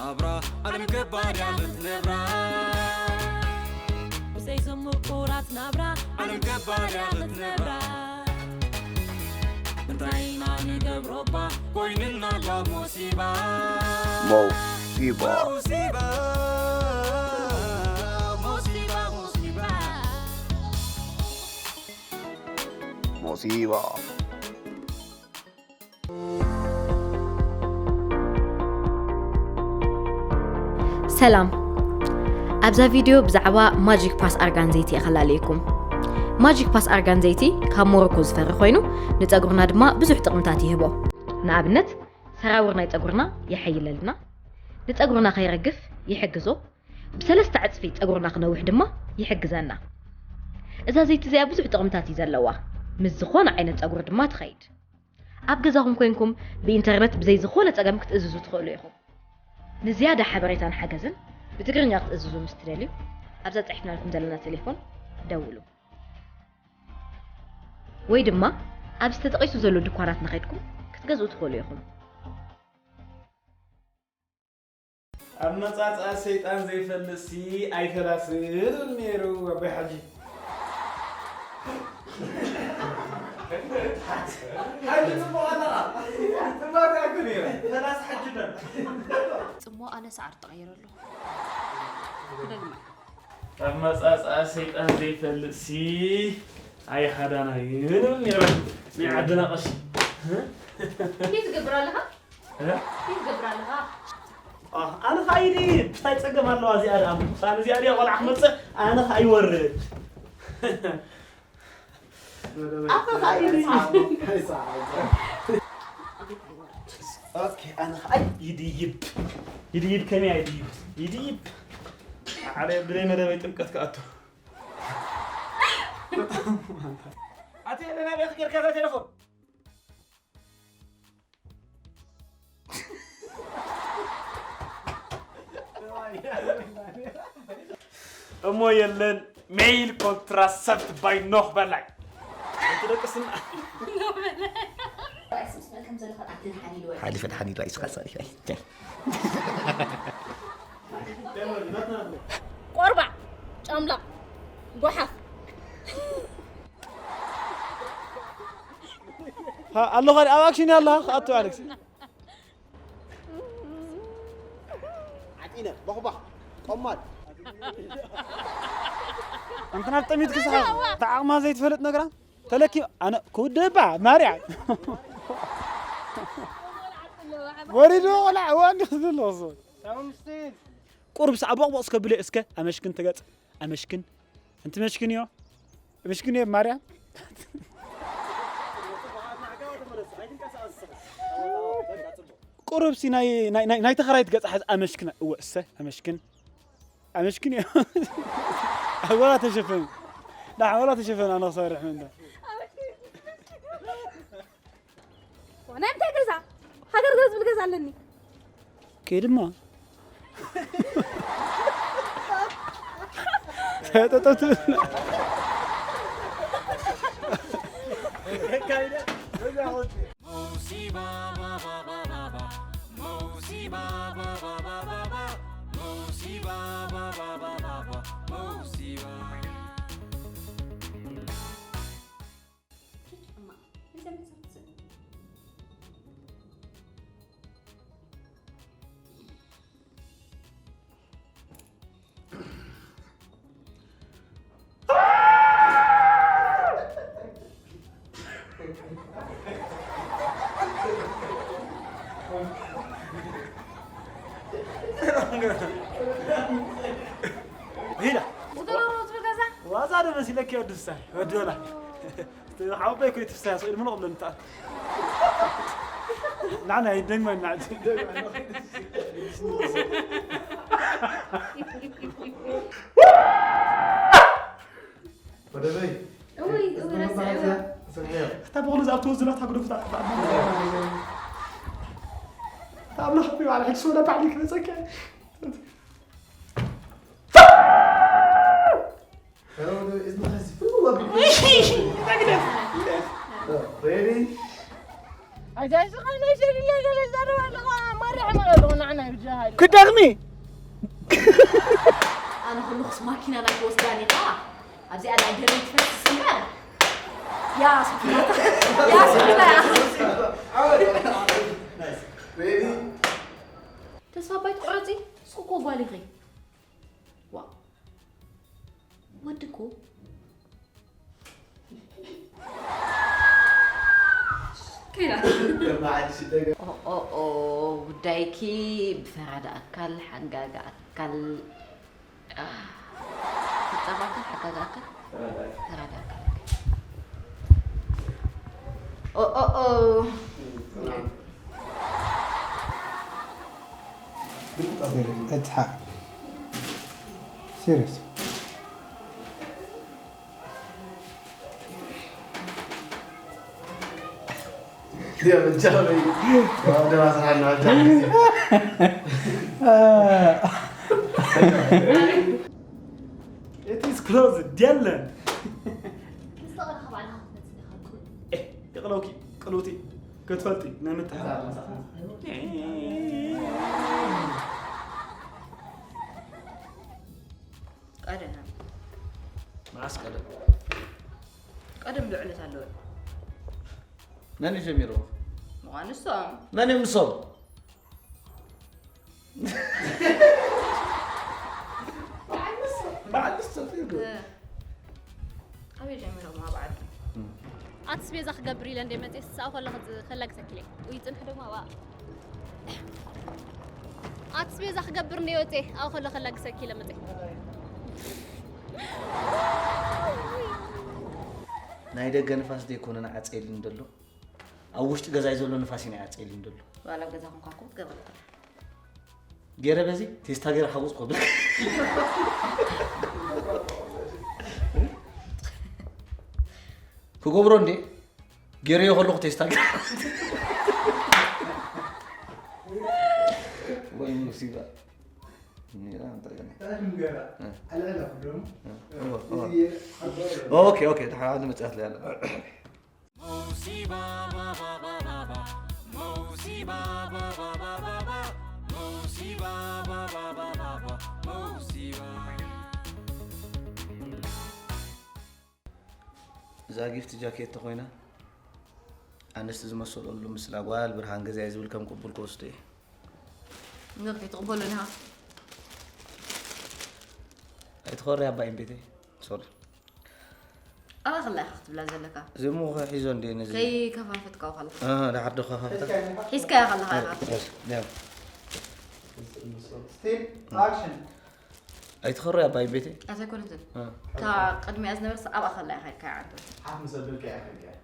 ኣብራ ዓለም ገባር ያኽት ነብራ ብዘይ ዘምቁራት ናብራ ዓለም ገባር ያኽት ነብራ እንታይ ኢና ንገብሮ እባ ኮይንና ኣሎ ሙሲባ ሞሲባ ሙሲባ ሙሲባ ሙሲባ ሞሲባ ሰላም ኣብዛ ቪድዮ ብዛዕባ ማጂክ ፓስ ኣርጋን ዘይቲ እየ ከላለየኩም ማጂክ ፓስ ኣርጋን ዘይቲ ካብ ሞሮኮ ዝፈሪ ኮይኑ ንፀጉርና ድማ ብዙሕ ጥቕምታት ይህቦ ንኣብነት ሰራውር ናይ ፀጉርና የሐይለልና ንፀጉርና ከይረግፍ ይሕግዞ ብሰለስተ ዕፅፊ ፀጉርና ክነውሕ ድማ ይሕግዘና እዛ ዘይቲ እዚኣ ብዙሕ ጥቕምታት እዩ ዘለዋ ምስ ዝኾነ ዓይነት ፀጉሪ ድማ ትኸይድ ኣብ ገዛኹም ኮይንኩም ብኢንተርነት ብዘይ ዝኾነ ጸገም ክትእዝዙ ትኽእሉ ኢኹም። ንዝያዳ ሓበሬታን ሓገዝን ብትግርኛ ክትእዝዙ ምስ ትደልዩ ኣብዛ ጸሒፍናልኩም ዘለና ቴሌፎን ደውሉ። ወይ ድማ ኣብዚ ተጠቒሱ ዘሎ ድኳናት እናኸድኩም ክትገዝኡ ትኽእሉ ኢኹም። ኣመጻጽኣ ሰይጣን ዘይፈልጥ ሲ ኣይፈላስን ነይሩ ኣቦይ ሓጂ። ሓጂ ጽቡቕ ኣለኻ። ጽቡቕ ኣኩ ነይሩ። ፈላስ ሓጂ ነር። ጽሞ ኣነ ሰዓር ተቐይረ ኣለኹ። ክደግማ። ኣመጻጽኣ ሰይጣን ዘይፈልጥ ሲ ኣይሓዳናይን ነይሩ። ናይ ዓድና ቀሺ። እንታይ ትገብር ኣለኻ? ኣነ ኸዓ ኢዲ እንታይ ጸገም ኣለዋ እዚኣ ደኣ ምሳን እዚኣ ድያ ቆልዓ ክመጽእ ኣነ ኸዓ ይወርድ ኣነ ኸዓ ኢዲ ኦኬ ኣነ ኸዓ ይድይብ ይድይብ ከመይ ይድይብ ይድይብ ዓለ ብለይ መደበይ ጥምቀት ክኣቱ ኣቲ ለና ቤት ጌርካ ቴሌፎን እሞ የለን ሜይል ኮንትራሰፕት ባይ ኖህ በላይ እቲ ደቅስና ሓሊፈ ድሓን ኢሉ ኣይስኻ ጸሪፍ ቆርባዕ ጨምላቕ ጓሓፍ ኣለኻ ኣብ ኣክሽን ኣለኻ ክኣቱ ኣሌክስ ዓጢነ ቦኽባኽ ቆማል ኣንተ ናብ ጠሚት ክስሓ ተዓቕማ ዘይትፈልጥ ነግራ ተለኪ ኣነ ክውድባ ማርያ ወሪዱ ቆልዓ እዋ እንዲ ክዝሎ ቁርብስ ኣቦቕቦቕ እስከ ብለ እስከ ኣመሽክን ትገጽ ኣመሽክን ኣንቲ መሽክን እዮ መሽክን እዮ ማርያ ቁርብሲ ናይ ናይ ናይ ተኸራይት ገጽ ሓዝ ኣመሽክን እወ እሰ ኣመሽክን ኣመሽክን እዮ ወላ ተሸፈን ዳ ወላ ተሸፈን ኣነ ክሰርሕ ምን ናይ ምንታይ ገዛ? ሃገር ገዛ ዝብል ገዛ ኣለኒ። ከይድማ ተጠጠቱ ሂዳ ዝገበርዎ ዝብል ገዛ ዋዛ ዶ መሲለኪ ወዲ ፍሳይ ወዲ ወላ ሓወቦይ ኮይት ፍሳይ ስኢል ምኖ ቅብለ ንተኣል ናና ይደግመና ወደበይ እውይ እውይ ረስዐ እታ ብቕሉ ዝኣብ ተወዝላ ታግዶ ፍታ ታብላ ክቢ ባለ ሕድስ ወደ ባዕሊ ክመፀኪ Ready? ኣጃይስኻ ናይ ሸድያ ገለ ዘረባ ኣለኻ። ማርያ ሕመቕ ኣለኹ ንዓና ይብጃሃሉ። ክደኽሚ። ኣነ ኩሉ ክስ ማኪና ናይ ክወስዳኒ ኸዓ። ኣብዚኣ ናይ ደረይ ትፈስስ እምበር። ያ ስብሓት። ያ ስብሓት። ተስፋ ባይ ትቆረፂ። ስቕ እኮ ጓል ኢኺ። ዋ። ወዲ እኮ ከይዳ። ኦ፣ ኦ፣ ኦ፣ ጉዳይኪ ብፈራዳ ኣካል፣ ሓጋጋ ኣካል፣ አ፣ ፍጻመ ኣካል፣ ሓጋጋ ኣካል፣ ፈራዳ ኣካል። ኦ፣ ኦ፣ ኦ። ኣይትሓቕ። ሲሪየስ። It is closed. የቕለውኪ ቅልውቲ ክትፈልጢ ናይ ምትሕዛር መሳኻ። ቀደም። መዓስ ቀደም? ቀደም ልዕለት ኣለወ። መን እዩ ጀሚርዎ? ምዃን ንሶም። መን እዮም ንሶም? በዓል ንሶም። በዓል ንሶም እዩ። እ። ኣበይ ጀሚሮም? ኣብ ዓዱ። እም። ኣስቤዛ ክገብር ኢለ እንደ መፅየ፣ ስሳው ከለኹ ዝ-፣ ከለግሰኪ ኢለ። ውይ፣ ፅንሕ ደግሞ ኣብኣ። ኣስቤዛ ክገብር እንደ ወፅየ፣ ኣብኡ ከሎ ከለግሰኪ ኢለ መፅየ። ናይ ደገ ንፋስ ዘይኮነ ንዓፀየልን ደሎ። ኣብ ውሽጢ ገዛይ ዘሎ ንፋስ እዩ ንዓፀየልን ደሎ። ዋላ ኣብ ገዛ ኮንኳ እኮ ክትገብር ትኽእል። ገይረ በዚ ቴስታ ገይረ ሓውፅ ኮብል። ክገብሮ እንዴ? ገይረዮ ከለኹ ቴስታ ገይረ። ወይ ሙሲባ። ሜራ እንታይ ገና? እ። እ። እወ፣ እወ። ኦኬ፣ ኦኬ፣ ሓደ መጽኣት ላይ ኣለ። እዛ ጊፍት ጃኬት ተኾይና፣ ኣንስቲ ዝመሰለሉ ምስላ ጓል ብርሃን ገዛኢ ዝብል ከም ቅቡል ክወስዶ እየ። እንዶ ከይትቕበሎ ዲኻ? ኣይትኾሪ ኣባይን ቤተይ። ሶሪ። ኣባኽላ ኢኻ ክትብላ ዘለካ። እዚ እሞ ሒዞ እንዴ ነዚ? ከይከፋፈትካ ከለኻ። እ፣ ድሓር ዶ ከፋፍታ? ሒዝካያ ከለኻ ኢኻ። እሺ፣ ያው። ስቲል ኣክሽን። ኣይትኸሪ ኣባይ ቤተይ። ኣታ ኣይኮነትን። እ። እታ ቅድሚኣ ዝነበርስ ኣብኣ ከላ ኢኻ ኢልካያ ዓንቶ። ሓፍ ምስ ኣበልካያ ኢኻ ኢልካያ።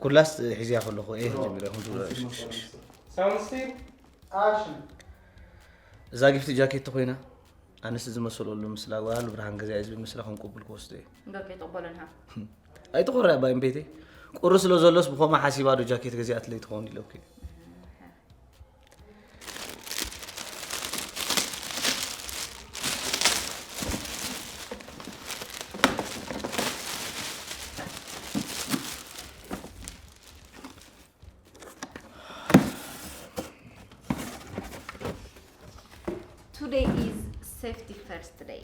ኩላስ ሒዝያ ከለኹ እየ ጀሚረ፣ ከምዚ ዝረአ። ሳውንድ ስቲል ኣክሽን። እዛ ጊፍት ጃኬት ተኾይና፣ ኣንስቲ ዝመሰለሉ ምስላ ጓል ብርሃን ገዛኢ ዝብል ምስላ ከም ቅቡል ክወስዶ እየ። እምበር ከይትቕበሎ ንሃ። ኣይትኾሪ ኣባይ ቤተይ። ቁሪ ስለ ዘሎስ ብኸምኡ ሓሲባ ዶ ጃኬት ገዚኣትለይ ትኸውን ኢለ እኮ እየ። Today is safety first day.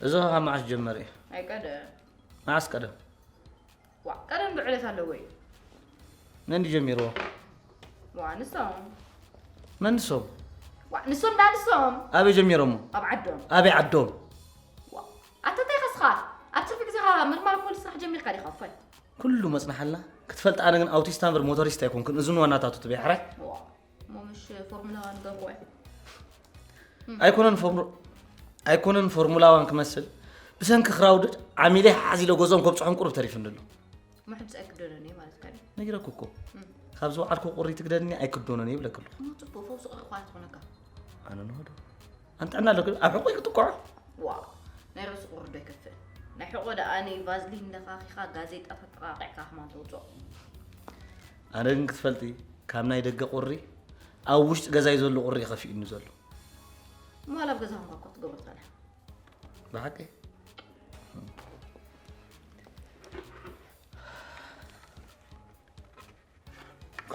እዚ ካብ መዓስ ጀመረ እዩ? ኣይ ቀደም። መዓስ ቀደም? ዋ፣ ቀደም ዶ ዕለት ኣለዎ እዩ? መን ድዩ ጀሚርዎ? ዋ፣ ንሶም። መን ንሶም? ዋ፣ ንሶም ዳ ንሶም። ኣበይ ጀሚሮሞ? ኣብ ዓዶም። ኣበይ ዓዶም? ዋ፣ ኣታ እንታይ ከስኻ? ኣብ ትርፊ ግዜኻ ምርማር ፖሊስ ስራሕ ጀሚርካ ዲኻ? እፎይ። ኩሉ መጽናሓልና ክትፈልጥ፣ ኣነ ግን ኣውቲስታ እምበር ሞቶሪስታ ኣይኮንኩን። እዝን ዋናታቱ ትበይ ሕራይ? ዋ፣ እሞ ምሽ ፎርሙላ ዋን ገርዎ። ኣይኮነን ፎርሙ-፣ ኣይኮነን ፎርሙላ ዋን ክመስል። ብሰንኪ ክራውድድ ዓሚለይ ሓሓዝ ኢለ ገዝኦም ከብጽሖም ቁሩብ ተሪፉኒ ኣሎ። እሞ ሕጂ ኣይክብደሎን እየ ማለት ከ? ነጊረኩ እኮ። እም። ካብ ዝወዓልኩ ቁሪ ትግደልኒ ኣይክብደሎን እየ ይብለኪ ኣለኹ። እሞ ጽቡቕ፣ ፈውሲ ቁሪ እኳ ትኾነካ። ኣነ ንኸዶ። ኣንተ ጥዕና ኣለኪ፣ ኣብ ሕቖይ ክትጥቅዖ? ዋ፣ ናይ ርእሲ ቁሪ ዶ ኣይከፍእን? ናይ ሕቖ ደኣ ንይ ቫዝሊን ለኻኺኻ ጋዜጣ ተጠቓቒዕካ ከማን ተውጽኦ። ኣነ ግን ክትፈልጢ፣ ካብ ናይ ደገ ቁሪ፣ ኣብ ውሽጢ ገዛይ ዘሎ ቁሪ እዩ ከፊኡኒ ዘሎ። እሞ ዋላ ኣብ ገዛኹም እኳ ክትገብሮ ትኽእላ። ብሓቂ?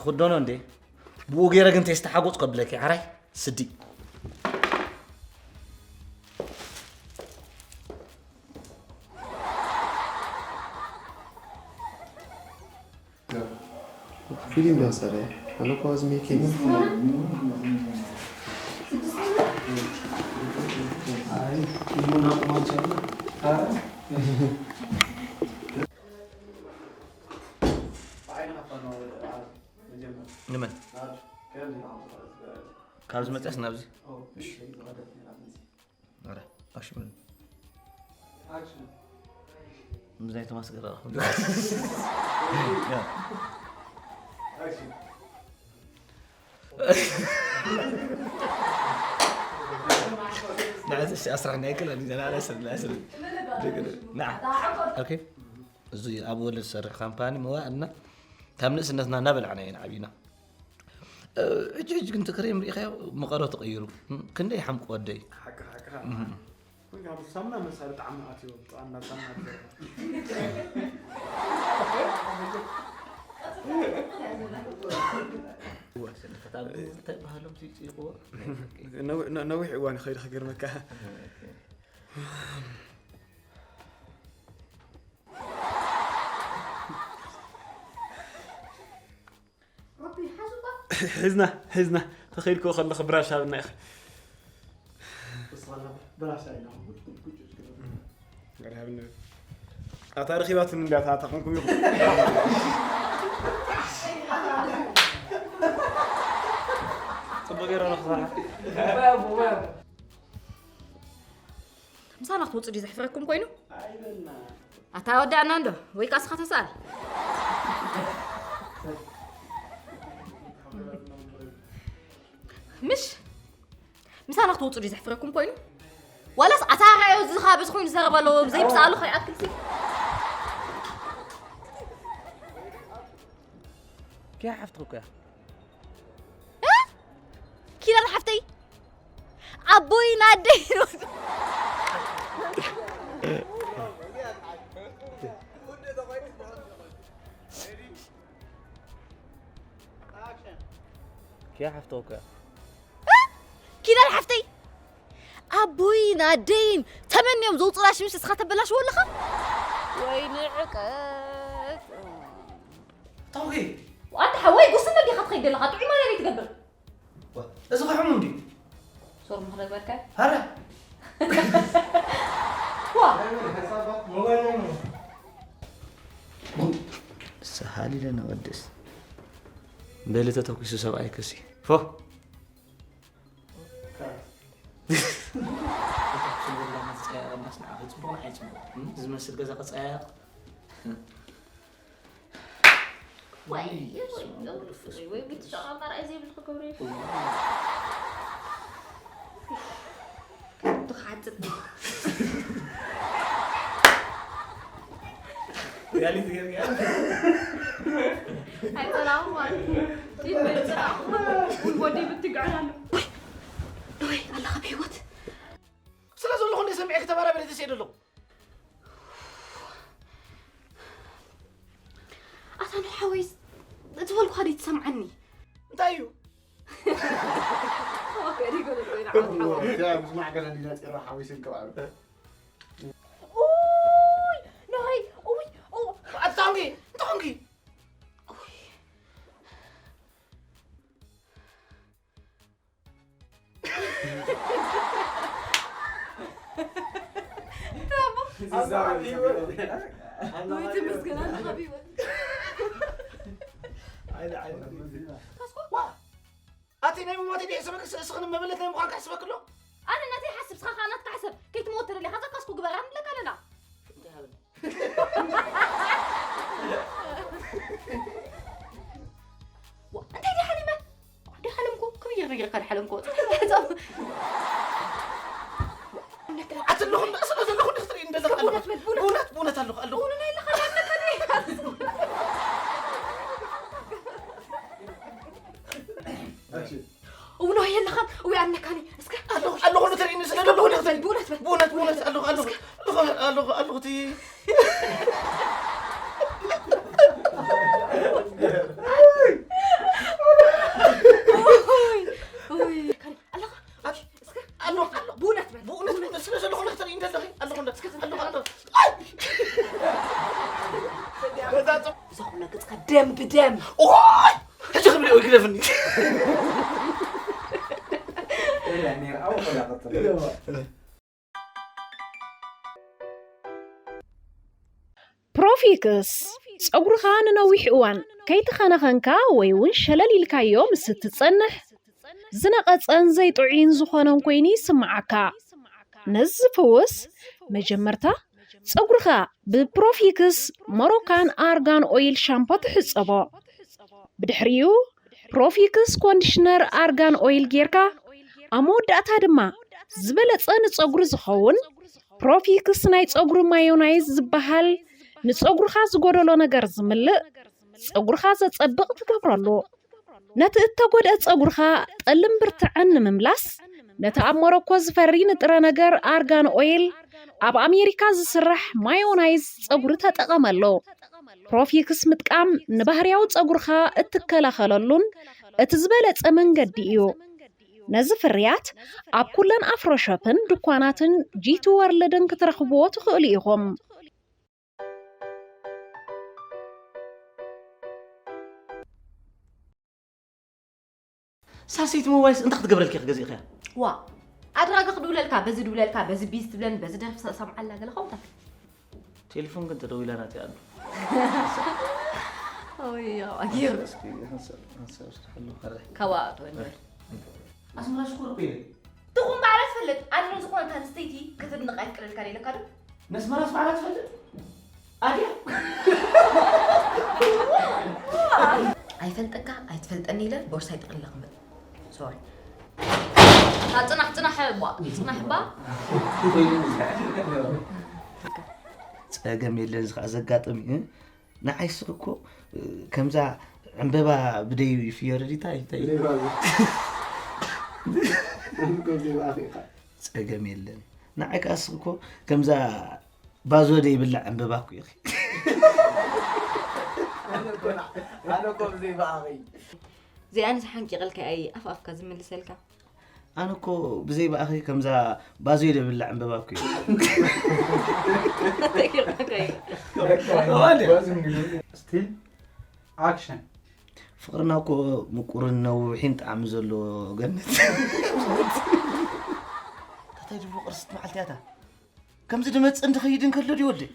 ክዶኖ እንዴ? ብኡ ገይረ ግን ተስተሓጎጽ ከብለኪ፣ ዓራይ ስዲ። ፊልም ዳንሰር፣ ኣነ እኮ ኣብዚ ሜኪንግ። ንመን? ካብዚ መፅያስ ናብዚ? እሺ። ኧረ፣ ኣሽ በል። ምዝ ናይ ቶማስ ገራ። ያ። ንዓዚ እስኪ ኣስራሕና ይክእል፣ ኣነ፣ ኣነ፣ ኣነ፣ ኣነ፣ ኣነ። ንዓ። ኦኬ። እዚ ኣብ ወለድ ዝሰርሕ ካምፓኒ መዋእልና ካብ ንእስነትና እናበላዕና ኢና ዓቢና። እ፣ ሕጂ፣ ሕጂ ግን እቲ ክሬም ርኢኻዮ መቐሮ ተቐይሩ። ክንደይ ሓምቁ ወደይ። ሓቂ፣ ሓቂ፣ ሓቂ። እህ። ወይ ካብ ሳሙና መሳሊ ጣዕሚ ኣትዮ፣ ጥዕና ሳሙና ኣትዮ። እዋ፣ ስለ ፈታዊ እንታይ ባህሎም ትይጽይቕዎ? ነዊ-፣ ነ-፣ ነዊሕ እዋን ይኸይድ ክገርመካ። ኦኬ። ሒዝና፣ ሒዝና። ተኸይድክዎ ከለኹ ብራሽ ሃብና ኢኻ። ገለ ሃብኒ። ኣታ ረኺባትኒ እንድያ፣ ኣታ፣ ኣታ ኮንኩም ኢኹም። ጽቡቕ ገይረ ንኽሰርሓ። ምሳና ክትወፁ ድዩ ዘሕፍረኩም ኮይኑ? ኣታ ወዳእና እንዶ፣ ወይ ከኣ እስኻ ተሳል። ምሽ? ምሳና ክትወፁ ድዩ ዘሕፍረኩም ኮይኑ? ዋላስ ኣታ ራዮ እዚ ኻበዚ ኮይኑ ዝዛረብ ኣሎ፣ ዘይምሳሉ ከይኣክል ሲ? ኪያ ሓፍትኺ እኮ እያ። እ? ኪዳን ሓፍተይ? ኣቦይ ናደይ። ኪያ ሓፍትኺ እኮ እያ። እ? ኪዳን ሓፍተይ? ኣቦይን ኣደይን ተመንዮም ዘውፅኡላ ሽምሽ እስኻ ተበላሽዎ ኣለኻ? ወይ ንዕቀት። ታውኺ? ኣንታ ሓወይ፣ ጉስነት ዲኻ ትኸይድ ዘለኻ? ጥዑይ ማርያ ዘይትገብር። ዋ፣ እዚ ኸ ሕሙም ድዩ? ሶር ምኽረ ግበርካ? ኣረ። ዋ። ሰሃሊ ለነወድስ። በሊ ተተኩሱ ሰብኣይ ክሲ። ፎ። ዝመስል ገዛ ቀጻያቕ። ወይ፣ ወይ፣ ወይ፣ ወይ፣ ወይ፣ ብትሸቃ ራእይ ዘይብልኩ ክብሪ። ትሓጽብ። ሪያሊቲ ገርጋ። ኣይጸላእኹም ማለት እዩ። ቲም ኣይጸላእኹም ማለት እዩ። ውይ፣ ወደይ ብትግዕር ኣሎ። ወይ፣ ወይ፣ ኣለኻ ብህይወት? ስለ ዘለኹ እንደ ሰሚዐ ክተባራበረ ተስየ ዘለኹ። ኣታ ንሓወይ፣ ዝበልኩኻ ደይ ትሰምዓኒ? እንታይ እዩ? ኦኬ፣ ሪጎ፣ ሪጎ፣ ሪጎ፣ ሪጎ። ያ፣ ምስማዕ ገለ እንዲና ፂራ ሓዊስን ከባቢ። ኡይ፣ ንሆይ፣ ኡይ፣ ኡ-፣ ኣታ ኾንኪ፣ እንታይ ኾንኪ? ኡይ። ወይ ተመስገን ኣለኻ ብህይወት። ኣይነ፣ ኣይነ። ዋ! ኣቲ ናይ ምሞተይ ድሕሰበክ፣ ስ-፣ እስኽን መበለት ናይ ምዃን ክሕስበክ ኣሎ? ኣነ ናተይ ሓስብ፣ እስኻ ኸዓ ናትካ ሕሰብ። ከይትመወት ትደሊ፣ ኻዛ ካስኩ ግበር፣ ኣንብለካ ኣለና። እንታይ ሃብል? ዋ፣ እንታይ ድሓሊመ? ድሓለምኩ፣ ከመይ ገይረ ነጊረካ ድሓለምኩ? ኣቲ ኣለኹ፣ እንዳ-፣ ስለ ዘለኹ እንዲኽ ትርኢ እንደዛ ኣለኹ። ብእውነት በል፣ ብእውነት። ብእውነት፣ ብእውነት ኣለኹ፣ ኣለኹ። ብእውነት ኣለኻ፣ ኣለካ ድየ? ኣክሽን። እውኖ የለኻን፣ እዊ ኣለካኒ፣ እስከ። ኣለኹ፣ ኣለኹ፣ ንትርእይኒ ስለ ዘለኹ ብእውነት በል፣ ብእውነት በል። ብእውነት፣ ብእውነት፣ ኣለኹ፣ ኣለኹ። እስከ። ኣለኹ፣ ኣለኹ፣ ኣለኹ፣ እቲ ደም ብደም። ኦይ ሕጂ ክብል ወይ ግደፍኒ። ፕሮፊክስ ጸጉርኻ ንነዊሕ እዋን ከይተኸናኸንካ ወይ እውን ሸለል ኢልካዮ ምስ እትጸንሕ ዝነቐጸን ዘይጥዑይን ዝኾነን ኮይኑ ይስምዓካ። ነዚ ዝፍውስ መጀመርታ ጸጉርኻ ብፕሮፊክስ ሞሮካን ኣርጋን ኦይል ሻምፖ ትሕጸቦ። ብድሕሪኡ ፕሮፊክስ ኮንዲሽነር ኣርጋን ኦይል ጌርካ ኣብ መወዳእታ ድማ ዝበለጸ ንጸጉሪ ዝኸውን ፕሮፊክስ ናይ ጸጉሪ ማዮናይዝ ዝበሃል ንጸጉርኻ ዝጎደሎ ነገር ዝምልእ ጸጉርኻ ዘጸብቕ ትገብረሉ። ነቲ እተጎድአ ጸጉርኻ ጠልን ብርትዐን ንምምላስ ነቲ ኣብ ሞሮኮ ዝፈሪ ንጥረ ነገር ኣርጋን ኦይል ኣብ ኣሜሪካ ዝስራሕ ማዮናይዝ ጸጉሪ ተጠቐመሉ። ፕሮፊክስ ምጥቃም ንባህርያዊ ጸጉርኻ እትከላኸለሉን እቲ ዝበለጸ መንገዲ እዩ። ነዚ ፍርያት ኣብ ኩለን ኣፍሮሾፕን ድኳናትን ጂቲ ወርልድን ክትረኽብዎ ትኽእሉ ኢኹም። ሳልሰይቲ ሞባይልስ እንታይ ክትገብረልኪ ክገዚእኽያ? ዋ ኣድራጋ ክድውለልካ በዚ ድውለልካ በዚ ቢዝ ትብለን በዚ ደርፊ ሰምዓላ ገለ ከምታት ቴሌፎን ግን ተደዊላ ናት ኣሉ። ኣወያ ኣጊር እስኪ ሀሳብ ሀሳብ ስራሕሉ ከረ ካዋ ኣቶ እንበር ኣስመራ ሽኮር እኮ ኢለ ትኹን ባዕላ ትፈልጥ ኣነ ዝኾነ ኣንስተይቲ ከተድንቕ ኣይፍቅደልካ ደለካ ዶ ነስመራስ ባዕላ ትፈልጥ ኣድያ ኣይፈልጠካ ኣይትፈልጠኒ ኢለ ቦርሳይ ጠቕልለ ክምጥ ሶሪ ጽናሕ ጽናሕ ባ ጽናሕ ባ ጸገም የለን እዚ ከዓ ዘጋጥም እዩ ንዓይ ስቕ እኮ ከምዛ ዕምበባ ብደይ ፍዮረዲታ እንታይ እዩ? ጸገም የለን ንዓይ ከዓ ስቕ እኮ ከምዛ ባዞ ደይብላዕ ዕምበባ እኮ ኢኺ እዚኣንስ ሓንቂቐልካ እየ ኣፍ ኣፍካ ዝምልሰልካ ኣነ እኮ ብዘይ ብኣኺ ከምዛ ባዞ ደብላዕ ዕምበባ እኮ እዩ ስቲል ኣክሽን ፍቕርና እኮ ምቁርን ነዊሒን ጣዕሚ ዘለዎ ገነት እንታይ ድብሉ ቅርስት መዓልቲ እያ እታ ከምዚ ድመፅእ እንድኸይድ እንከሎ ድዩ ወደይ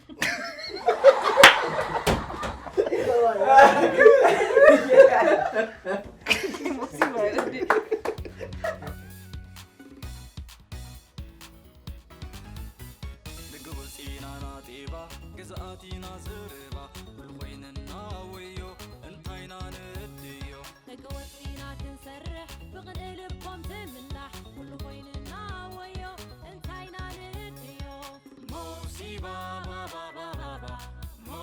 ንግብፂና ናጤባ ግዝኣቲና ዘረባ ኩሉ ኮይንና ወዮ እንታይና ንእድዮ ደቂ ወፂና ክንሰርሕ ብቕንኢ ልቦም ዝምናሕ ኩሉ ኮይንና ወዮ እንታይና ንእድዮ መውሲባ